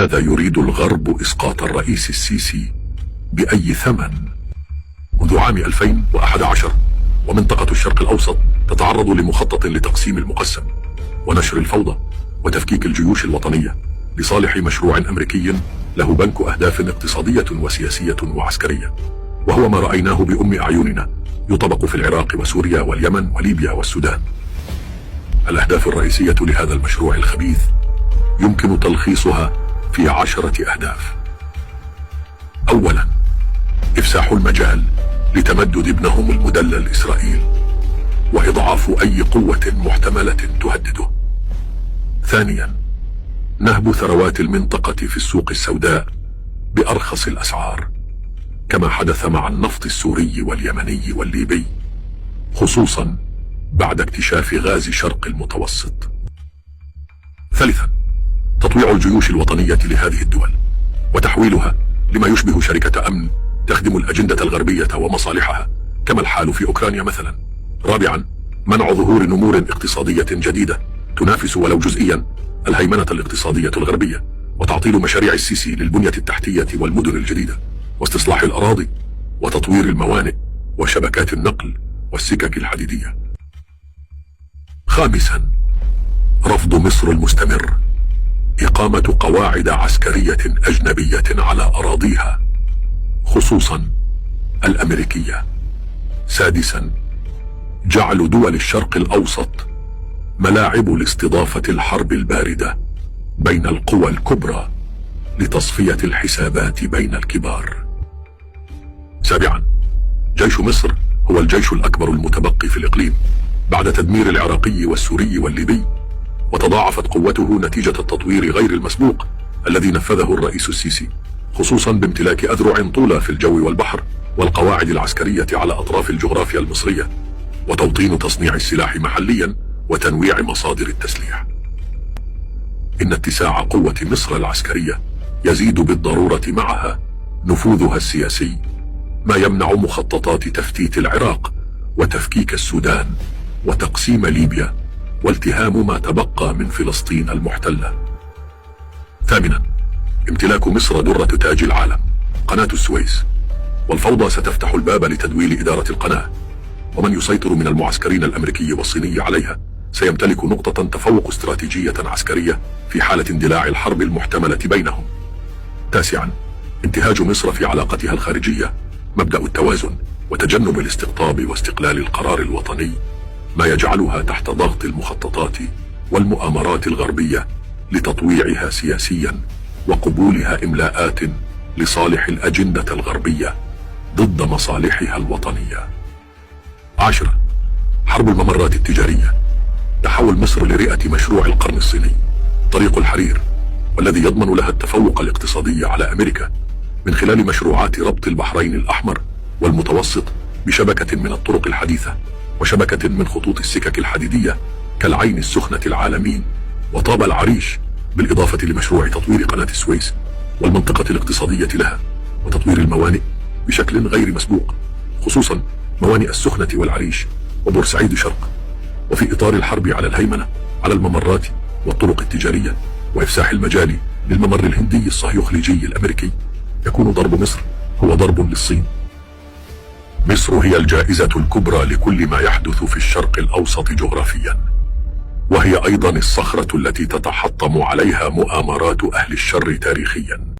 لماذا يريد الغرب إسقاط الرئيس السيسي بأي ثمن؟ منذ عام 2011 ومنطقة الشرق الأوسط تتعرض لمخطط لتقسيم المقسم ونشر الفوضى وتفكيك الجيوش الوطنية لصالح مشروع أمريكي له بنك أهداف اقتصادية وسياسية وعسكرية، وهو ما رأيناه بأم أعيننا يطبق في العراق وسوريا واليمن وليبيا والسودان. الأهداف الرئيسية لهذا المشروع الخبيث يمكن تلخيصها في 10 أهداف. أولا، إفساح المجال لتمدد ابنهم المدلل إسرائيل وإضعاف أي قوة محتملة تهدده. ثانيا، نهب ثروات المنطقة في السوق السوداء بأرخص الأسعار كما حدث مع النفط السوري واليمني والليبي، خصوصا بعد اكتشاف غاز شرق المتوسط. ثالثا، تطويع الجيوش الوطنية لهذه الدول وتحويلها لما يشبه شركة أمن تخدم الأجندة الغربية ومصالحها كما الحال في أوكرانيا مثلا. رابعا، منع ظهور نمور اقتصادية جديدة تنافس ولو جزئيا الهيمنة الاقتصادية الغربية، وتعطيل مشاريع السيسي للبنية التحتية والمدن الجديدة واستصلاح الأراضي وتطوير الموانئ وشبكات النقل والسكك الحديدية. خامسا، رفض مصر المستمر إقامة قواعد عسكرية أجنبية على أراضيها خصوصا الأمريكية. سادسا، جعل دول الشرق الأوسط ملاعب لاستضافة الحرب الباردة بين القوى الكبرى لتصفية الحسابات بين الكبار. سابعا، جيش مصر هو الجيش الأكبر المتبقي في الإقليم بعد تدمير العراقي والسوري والليبي، وتضاعفت قوته نتيجة التطوير غير المسبوق الذي نفذه الرئيس السيسي، خصوصا بامتلاك أذرع طولى في الجو والبحر والقواعد العسكرية على أطراف الجغرافيا المصرية، وتوطين تصنيع السلاح محليا وتنويع مصادر التسليح. إن اتساع قوة مصر العسكرية يزيد بالضرورة معها نفوذها السياسي، ما يمنع مخططات تفتيت العراق وتفكيك السودان وتقسيم ليبيا والتهام ما تبقى من فلسطين المحتلة. ثامنا، امتلاك مصر درة تاج العالم قناة السويس، والفوضى ستفتح الباب لتدويل إدارة القناة، ومن يسيطر من المعسكرين الأمريكي والصيني عليها سيمتلك نقطة تفوق استراتيجية عسكرية في حالة اندلاع الحرب المحتملة بينهم. تاسعا، انتهاج مصر في علاقتها الخارجية مبدأ التوازن وتجنب الاستقطاب واستقلال القرار الوطني، ما يجعلها تحت ضغط المخططات والمؤامرات الغربية لتطويعها سياسيا وقبولها إملاءات لصالح الأجندة الغربية ضد مصالحها الوطنية. 10، حرب الممرات التجارية، تحول مصر لرئة مشروع القرن الصيني طريق الحرير، والذي يضمن لها التفوق الاقتصادي على أمريكا من خلال مشروعات ربط البحرين الأحمر والمتوسط بشبكة من الطرق الحديثة وشبكة من خطوط السكك الحديدية كالعين السخنة العالمين وطاب العريش، بالإضافة لمشروع تطوير قناة السويس والمنطقة الاقتصادية لها وتطوير الموانئ بشكل غير مسبوق، خصوصا موانئ السخنة والعريش وبورسعيد شرق. وفي إطار الحرب على الهيمنة على الممرات والطرق التجارية وإفساح المجال للممر الهندي الصهيوخليجي الأمريكي، يكون ضرب مصر هو ضرب للصين. مصر هي الجائزة الكبرى لكل ما يحدث في الشرق الأوسط جغرافيا، وهي أيضا الصخرة التي تتحطم عليها مؤامرات أهل الشر تاريخيا.